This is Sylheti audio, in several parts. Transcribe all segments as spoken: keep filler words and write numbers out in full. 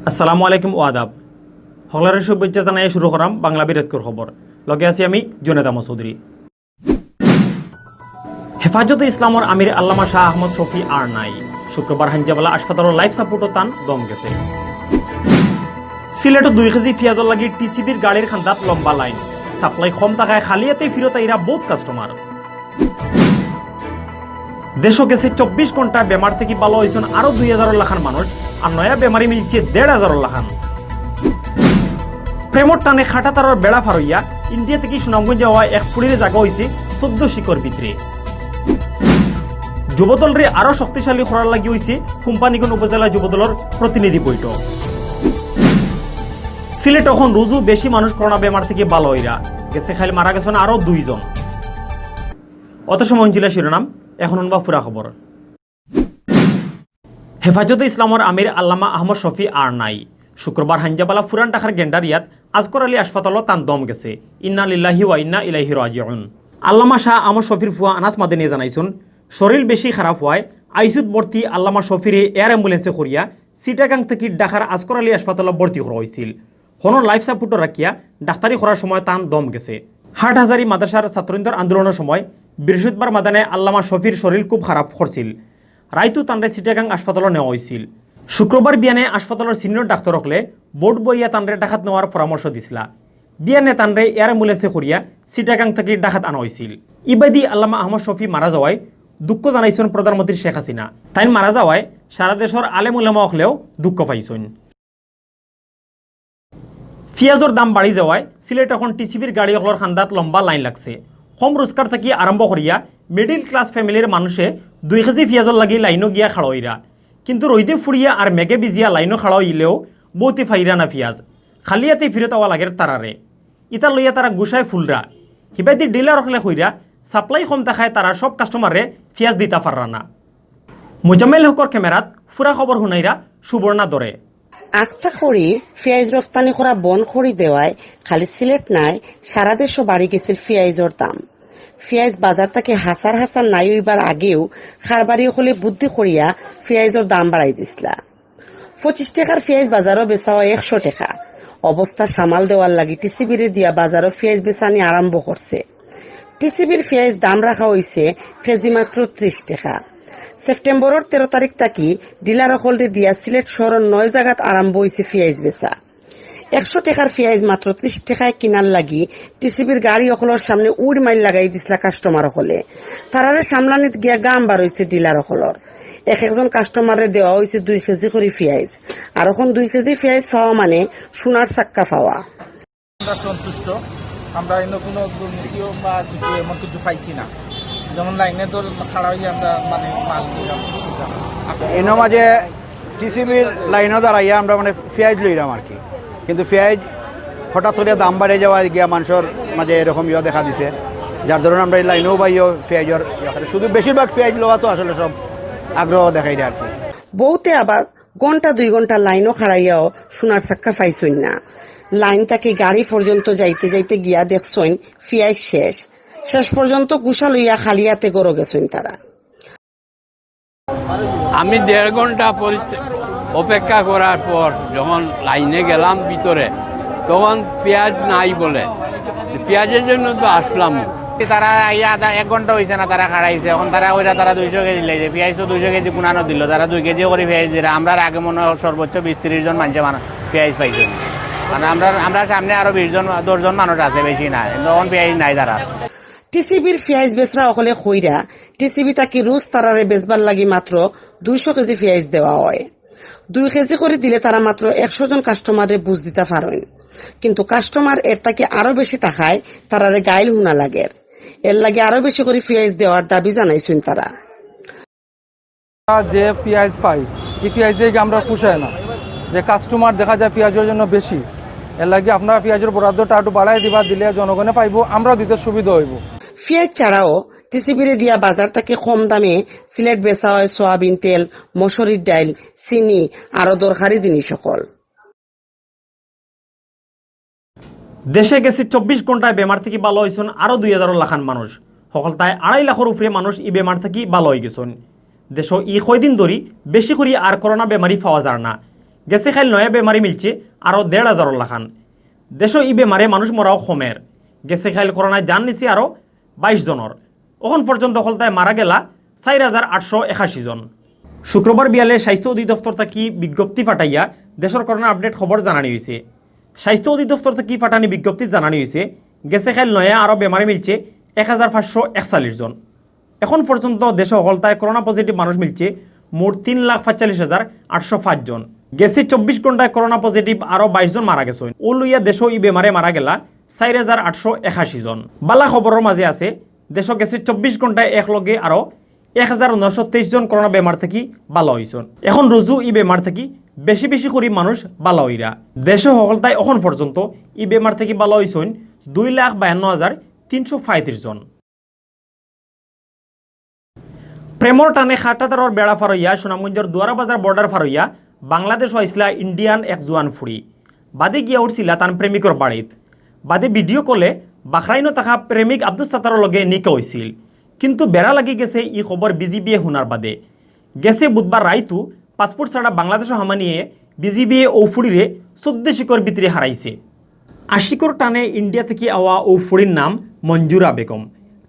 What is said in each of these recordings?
আসসালামু আলাইকুম ও আদাব। হকলরে শুভেচ্ছা জানাই শুরু করাম বাংলা বিরতকুর খবর। লগে আছি আমি জুনেদ আহমদ চৌধুরী। হেফাজতে ইসলামর আমির আল্লামা শাহ আহমদ শফি আর নাই। শুক্রবার হাইঞ্জাবালা হাসপাতালর লাইফ সাপোর্টো তান দম গেছে। সিলেটো দুই কেজি পিয়াজর লাগি টিসিবির গাড়ির খান্দাত লম্বা লাইন। সাপ্লাই কম থাকায় খালি হাতে ফিরত আইরা বউত কাস্টমার। দেশো গেছে চব্বিশ ঘন্টায় বেমার থাকি ভালা অইছইন আরো দুই হাজারর লাখান মানুষ, আর নয়া বেমারি মিলছে দেড় হাজারর লাখান। প্রেমর টানে কাঁটাতারর বেড়া ফারইয়া ইন্ডিয়া থাকি সুনামগঞ্জ যাওয়া এক ফুড়িরে জাগা অইছে চৌদ্দ শিকর ভিতরে। যুবদলরে আরো শক্তিশালী করার লাগি অইছে কোম্পানীগঞ্জ উপজেলা যুবদলর প্রতিনিধি বৈঠক। সিলেট অখন রুজু বেশি মানুষ করোনা বেমার থাকি ভালা অইরা, গেছে কাইল মারা গেছইন আরো দুইজন। অত সময় হুনছিলা শিরোনাম, এখন হুনবা পুরা খবর। হেফাজতে ইসলামর আমির আল্লামা আহমদ শফি আর নাই। শুক্রবার হাইঞ্জাবালা পুরান ঢাকার গেন্ডারিয়াত আজকর আলী হাসপাতালো তান দম গেছে। ইন্না লিল্লাহি ওয়া ইন্না ইলাইহি রাজিউন। আল্লামা শাহ আহমদ শফির ফুয়া আনাস মাদানিয়ে জানাইছইন, শরীর বেশি খারাপ অওয়ায় আইসিউত ভর্তি আল্লামা শফিরে এয়ার অ্যাম্বুলেন্সে করিয়া চিটাগাং থাকি ঢাকার আজকর আলী হাসপাতালো ভর্তি করা অইছিল। হনো লাইফ সাপোর্টো রাখিয়া ডাক্তারি করার সময় তান দম গেছে। হাটহাজারী মাদ্রাসার ছাত্রইন্তর আন্দোলনর সময় বৃহস্পতিবার মাদানে আল্লামা শফির শরীর খুব খারাপ করছিল। রাইতো তানরে চিটাগাং হাসপাতালো নেওয়া অইছিল। শুক্রবার বিয়ানে হাসপাতালর সিনিয়র ডাক্তার অকলে বোর্ড বইয়া তানরে ঢাকাত নেওয়ার পরামর্শ দিছলা। বিয়ানে তানরে এয়ার অ্যাম্বুলেন্সে করিয়া চিটাগাং থাকি ঢাকাত আনা অইছিল। ইবাদি আল্লামা আহমদ শফি মারা যাওয়ায় দুঃখ জানাইছইন প্রধানমন্ত্রী শেখ হাসিনা। তাইন মারা যাওয়ায় সারা দেশর আলেম উলামা অকলেও দুঃখ পাইছইন। পিয়াজর দাম বাড়ি যাওয়ায় সিলেট অখন টিসিবির গাড়ি অকলর খান্দাত লম্বা লাইন লাগছে। কম রোজগার থাকি আরম্ভ করিয়া মিডল ক্লাস ফ্যামিলির মানুষে দুই কেজি পিয়াজর লাগি লাইনো গিয়া খাড়া অইরা। কিন্তু রইদে ফুড়িয়া আর মেঘে ভিজিয়া লাইনো খাড়া অইলেও বউতে পাইরা না পিয়াজ। খালি হাতে ফিরত আওয়া লাগের তারারে। ইতা লইয়া তারা গুসায় ফুলরা। হিবাদি ডিলার অকলে কইরা, সাপ্লাই কম থাকায় তারা সব কাস্টমাররে পিয়াজ দিতা পাররা না। মোজাম্মেল হকর ক্যামেরাত পুরা খবর হুনাইরা সুবর্ণা দরে। আখতা করি পিয়াজ রফতানি করা বন্ধ করি দেওয়ায় খালি সিলেট নায়, সারা দেশো বাড়ি গেছিল পিয়াজর দাম। পিয়াজ বাজার থাকি হাজার হাজার নাই অইবার আগেউ কারবারি অকলে বুদ্ধি করিয়া পিয়াজর দাম বাড়াই দিছলা। পঁচিশ টেকার পিয়াজ বাজারো বেচা অয় একশো টেকা। অবস্থা সামাল দেওয়ার লাগি টিসিবিরে দিয়া বাজারো পিয়াজ বেচানি আরম্ভ করছে। টিসিবির পিয়াজ দাম রাখা অইছে কেজি মাত্র ত্রিশ টেকা। সেপ্টেম্বরর তেরো তারিখ থাকি ডিলার অকলরে দিয়া সিলেট শহরর নয় জাগাত আরম্ভ অইছে পিয়াজ বেচা। একশো টেকার পিয়াজ মাত্র ত্রিশ টেকায় কিনার লাগি টিসিবির গাড়ি অকলর সামনে উড় মাইল লাগাই দিছলা কাস্টমার অকলে। তারারে সামলানিত গিয়া গাম বার অইছে ডিলার অকলর। এক একজন কাস্টমাররে দেওয়া অইছে দুই কেজি করি পিয়াজ। আর অখন দুই কেজি পিয়াজ পাওয়া মানে সোনার ছাক্কা পাওয়া। আমরা সন্তুষ্ট, আমরা অন্য কোনো দুর্নীতিও বা কিছু এমন কিছু পাইছি না। যেমন লাইনে তো খাড়া অইয়া আমরা মানে মাল নিলাম। এনো মাঝে টিসিবির লাইনো দাঁড়াইয়া আমরা মানে পিয়াজ লইলাম আর কি, কিন্তু পিয়াজ হঠাৎ করিয়া দাম বাড়ি যাওয়ায় গিয়া মানষর মাঝে এরকম ইয়ে দেখা দিছে, যার ধরুন আমরা এই লাইনো বাইও পিয়াজর ইয়ে করে। শুধু বেশিরভাগ পিয়াজ লওয়া তো আসলে সব আগ্রহ দেখাইরা আর কি। বউতে আবার ঘন্টা দুই ঘন্টা লাইনো খাড়াইয়াও সোনার ছাক্কা পাইছইন না। লাইন থাকি গাড়ি পর্যন্ত যাইতে যাইতে গিয়া দেখছইন পিয়াজ শেষ। শেষ পর্যন্ত গুসা লইয়া খালি হাতে ঘরো গেছইন তারা। আমি দেড় ঘন্টা পরি-, অপেক্ষা করার পর যখন লাইনে গেলাম ভিতরে, তখন পিয়াজ নাই বলে। পিয়াজের জন্য তো আসলাম। তারা আইয়া আধা, এক ঘন্টা অইছে না, তারা খাড়াইছে। অখন তারা কইরা তারা দুইশো কেজি লইছে। পিয়াজ তো দুইশো কেজি কুনানো দিল, তারা দুই কেজি করি পিয়াজ দিরা। আমরার আগে মনে অয় সর্বোচ্চ বিশ তিরিশ জন মানষে মানু-, পিয়াজ পাইছে। মানে আমরার, আমরার সামনে আরো বিশ জন, দশ জন মানুষ আছে, বেশি না, কিন্তু অখন পিয়াজ নাই তারা। টিসিবির পিয়াজ বেচরা অকলে কইরা, টিসিবি থাকি রুজ তারারে বেচবার লাগি মাত্র দুইশো কেজি পিয়াজ দেওয়া অয়। দুই কেজি করি দিলে তারা মাত্র একশো জন কাস্টমাররে বুঝ দিতা পারইন। কিন্তু কাস্টমার এর থাকি আরো বেশি থাকায় তারারে গাইল হুনা লাগের। এর লাগি আরো বেশি করি পিয়াজ দেওয়ার দাবি জানাইছইন তারা। যে পিয়াজ পাই, এই পিয়াজে কি আমরা পুষায় না, যে কাস্টমার দেখা যায় পিয়াজের জন্য বেশি। এর লাগি আপনারা পিয়াজের বরাদ্দটা একটু বাড়াই দিবা, দিলে জনগণে পাইবো, আমরাও দিতে সুবিধা অইবো। পিয়াজ ছাড়াও টিসিবিরে দিয়া বাজার থাকি কম দামে সিলেট বেচা অয় সয়াবিন তেল, মসুরির ডাইল, চিনি, আরো দরকারি জিনিস অকল। দেশে গেছে চব্বিশ ঘন্টায় বেমার থাকি ভালা অইছইন আরো দুই হাজারর লাখান মানুষ। হকলতায় আড়াই লাখর উপরে মানুষ ই বেমার থাকি ভালা অইগেছইন। দেশো ই কয়দিন ধরি বেশি করি আর করোনা বেমারি পাওয়া যার না। গেছে কাইল নয়া বেমারি মিলছে আরও দেড় হাজারর লাখান। দেশো ই বেমারে মানুষ মরাও কমের। গেছে কাইল করোনায় জান নিছে আরও বাইশ জনর। অখন পর্যন্ত হকলতায় মারা গেলা চাইর হাজার আটশো একাশি জন। শুক্রবার বিয়ালে স্বাস্থ্য অধিদপ্তর থাকি বিজ্ঞপ্তি ফাটাইয়া দেশর করোনা আপডেট খবর জানানি অইছে। স্বাস্থ্য অধিদপ্তর থাকি ফাটানি বিজ্ঞপ্তিত জানানি অইছে, গেছে কাইল নয়া আরও বেমারি মিলছে এক হাজার পাঁচশো একচল্লিশ জন। অখন পর্যন্ত দেশো হকলতায় করোনা পজিটিভ মানুষ মিলছে মোট তিন লাখ পাঁচচল্লিশ হাজার আটশো পাঁচ জন। গেছে চব্বিশ ঘন্টায় করোনা পজিটিভ আরও বাইশ জন মারা গেছইন। অউ লইয়া দেশো ই বেমারে মারা গেলা চাইর হাজার আটশো একাশি জন। বালা খবরর মাঝে আছে, দেশো গেছে চব্বিশ ঘন্টায় একলগে আরও এক হাজার নয়শো তেইশ জন করোনা বেমার থাকি বালা অইছইন। অখন রুজু ই বেমার থাকি বেশি বেশি করি মানুষ বালা অইরা। দেশো হকলতায় অখন পর্যন্ত ই বেমার থাকি বালা অইছইন দুই লাখ বায়ান্ন হাজার তিনশো পঁয়ত্রিশ জন। প্রেমর টানে খাটাতারর বেড়া ফারইয়া সুনামগঞ্জর দুয়ারাবাজার বর্ডার ফারইয়া বাংলাদেশো আইছলা ইন্ডিয়ান এক জুয়ান ফুড়ি। বাদে গিয়া উঠছিলা তান প্রেমিকর বাড়িত। বাদে ভিডিও কলে বাহরাইনো থাকা প্রেমিক আব্দুস সাত্তারর লগে নিকা অইছিল। কিন্তু বেড়া লাগি গেছে ই খবর বিজিবিয়ে হুনার বাদে। গেছে বুধবার রাইতু পাসপোর্ট ছাড়া বাংলাদেশো হামানিয়ে বিজিবিয়ে অউ ফুড়িরে চৌদ্দ শিকর ভিতরে হারাইছে। আশিকর টানে ইন্ডিয়া থাকি আওয়া অউ ফুড়ির নাম মঞ্জুরা বেগম।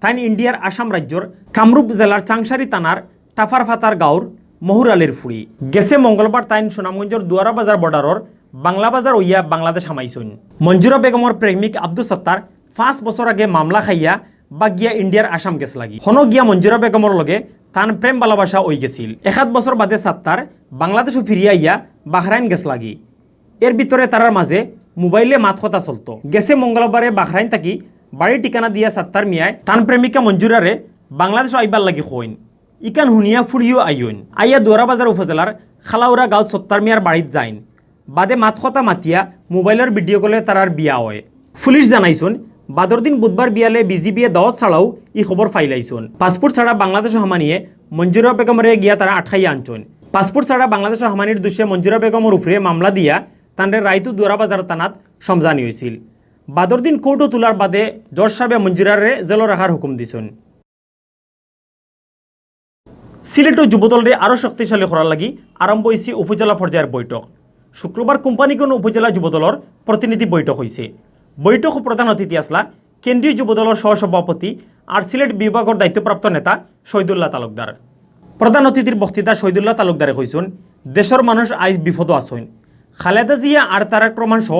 তাইন ইন্ডিয়ার আসাম রাজ্যর কামরূপ জেলার চাংসারি থানার টাফারফাতার গাঁওর মহুর আলীর ফুড়ি। গেছে মঙ্গলবার তাইন সুনামগঞ্জর দুয়ারাবাজার বর্ডারর বাংলা বাজার অইয়া বাংলাদেশ হামাইছইন। মঞ্জুরা বেগমর প্রেমিক আব্দুস সাত্তার পাঁচ বছর আগে মামলা খাইয়া বাগিয়া ইন্ডিয়ার আসাম গেছলাগি। হনো গিয়া মঞ্জুরা বেগমর লগে তান প্রেম ভালোবাসা অইগেছিল। এক আধ বছর বাদে সাত্তার বাংলাদেশো ফিরিয়া আইয়া বাহরাইন গেছলাগি। এর ভিতরে তারার মাঝে মোবাইলে মাত কথা চলতো। গেছে মঙ্গলবারে বাহরাইন থাকি বাড়ির ঠিকানা দিয়া সাত্তার মিয়ায় তান প্রেমিকা মঞ্জুরারে বাংলাদেশো আইবার লাগি কইন। ইখান হুনিয়া ফুড়িও আইন। আইয়া দুয়ারাবাজার উপজেলার খালাউরা গাঁওত সত্তার মিয়ার বাড়িত যাইন। বাদে মাত কথা মাতিয়া মোবাইলর ভিডিও কলে তারার বিয়া অয়। পুলিশ জানাইছইন, বাদর দিন বুধবার বিয়ালে বিজিবিয়ে দাওয়াত ছাড়াউ ই খবর ফাইলাইছইন। পাসপোর্ট ছাড়া বাংলাদেশো হামানিয়ে মঞ্জুরা বেগমরে গিয়া তারা আটকাইয়া আনছইন। পাসপোর্ট ছাড়া বাংলাদেশো হামানির দুষে মঞ্জুরা বেগমর উপরে মামলা দিয়া তানরে রাইতু দুয়ারাবাজার থানাত সমঝানি অইছিল। বাদর দিন কোর্টো তুলার বাদে জজ সাবে মঞ্জুরারে জেলো রাখার হুকুম দিছইন। সিলেটো যুবদলরে আরও শক্তিশালী করার লাগি আরম্ভ অইছে উপজেলা পর্যায়র বৈঠক। শুক্রবার কোম্পানীগঞ্জ উপজেলা যুবদলর প্রতিনিধি বৈঠক অইছে। বৈঠকো প্রধান অতিথি আছলা কেন্দ্রীয় যুবদলর সহসভাপতি আর সিলেট বিভাগর দায়িত্বপ্রাপ্ত নেতা শহীদুল্লাহ তালুকদার। প্রধান অতিথির বক্তৃতা শহীদুল্লাহ তালুকদারে কইছইন, দেশর মানুষ আইজ বিপদো আছইন। খালেদা জিয়া আর তারেক রহমান সহ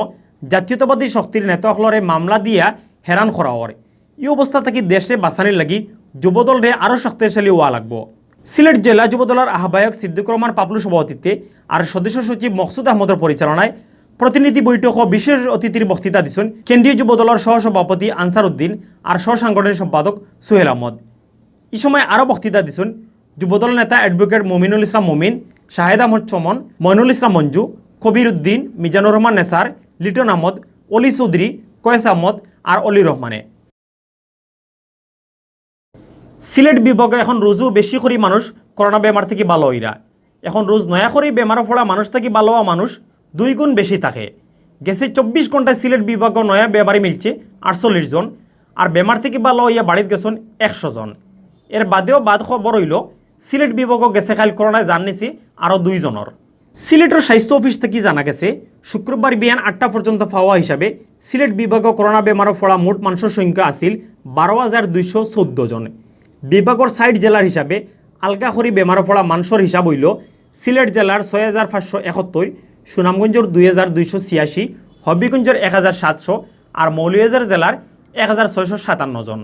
জাতীয়তাবাদী শক্তির নেতা অকলরে মামলা দিয়া হেরান করা অর। ই অবস্থা থাকি দেশরে বাঁচানির লাগি যুবদলরে আরও শক্তিশালী অওয়া লাগবো। সিলেট জেলা যুবদলর আহ্বায়ক সিদ্দিকুর রহমান পাপলু সভাপতিত্বে আর সদস্য সচিব মকসুদ আহমদর পরিচালনায় প্রতিনিধি বৈঠকো বিশেষ অতিথির বক্তৃতা দিছইন কেন্দ্রীয় যুবদলর সহসভাপতি আনসার উদ্দিন আর সহ সাংগঠনিক সম্পাদক সুহেল আহমদ। ই সময় আরও বক্তৃতা দিছইন যুবদল নেতা অ্যাডভোকেট মমিনুল ইসলাম মমিন, শাহেদ আহমদ চমন, মইনুল ইসলাম মঞ্জু, কবির উদ্দিন, মিজানুর রহমান নেসার, লিটন আহমদ, অলি চৌধুরী, কয়েস আহমদ আর অলি রহমানে। সিলেট বিভাগো অখন রুজু বেশি করি মানুষ করোনা বেমার থাকি বালা অইরা। অখন রুজ নয়া করি বেমারো পড়া মানুষ থাকি বালা অওয়া মানুষ দুই গুণ বেশি থাকে। গেছে চব্বিশ ঘন্টায় সিলেট বিভাগো নয়া বেমারি মিলছে আটচল্লিশ জন, আর বেমার থাকি বালা অইয়া বাড়িত গেছইন একশো জন। এর বাদেও বাদ খবর অইলো, সিলেট বিভাগো গেছে কাইল করোনায় জান নিছে আরও দুই জনর। সিলেটর স্বাস্থ্য অফিস থাকি জানা গেছে, শুক্রবার বিয়ান আটটা পর্যন্ত পাওয়া হিসাবে সিলেট বিভাগো করোনা বেমারো পড়া মোট মানষর সংখ্যা আছিল বারো হাজার দুইশো চৌদ্দ জন। বিভাগর ষাইট জেলার হিসাবে আলগা করি বেমারো পড়া মানষর হিসাব অইলো সিলেট জেলার ছয় হাজার পাঁচশো একাত্তর, সুনামগঞ্জর দুই হাজার দুইশো ছিয়াশি, হবিগঞ্জর এক হাজার সাতশো আর মৌলভীবাজার জেলার এক হাজার ছয়শো সাতান্ন জন।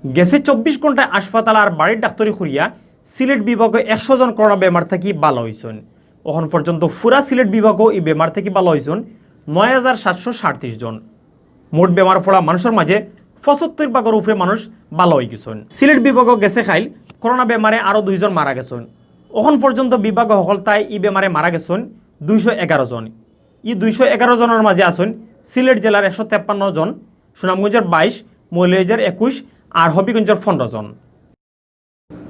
গেছে চব্বিশ ঘন্টায় হাসপাতাল আর বাড়ির ডাক্তরি করিয়া সিলেট বিভাগো একশো জন করোনা বেমার থাকি বালা অইছইন। অখন পর্যন্ত পুরা সিলেট বিভাগো ই বেমার থাকি বালা অইছইন নয় হাজার সাতশো সাতত্রিশ জন। মোট বেমার পড়া মানষর মাঝে পঁচাত্তর ভাগর উপরে মানুষ বালা অইগেছইন। সিলেট বিভাগো গেছে কাইল করোনা বেমারে আরও দুইজন মারা গেছইন। অখন পর্যন্ত বিভাগো হকলতায় ই বেমারে মারা গেছইন দুইশো এগারো জন। ই দুইশো এগারো জনর মাঝে আছইন সিলেট জেলার একশো তেপ্পান্ন জন, সুনামগঞ্জর বাইশ, মৌলভীবাজার একুশ আর হবিগঞ্জর পনেরো জন।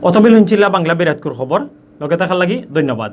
অতবিল হুনছিলা বাংলা বিরাটকুর খবর। লগে থাকার লাগি ধন্যবাদ।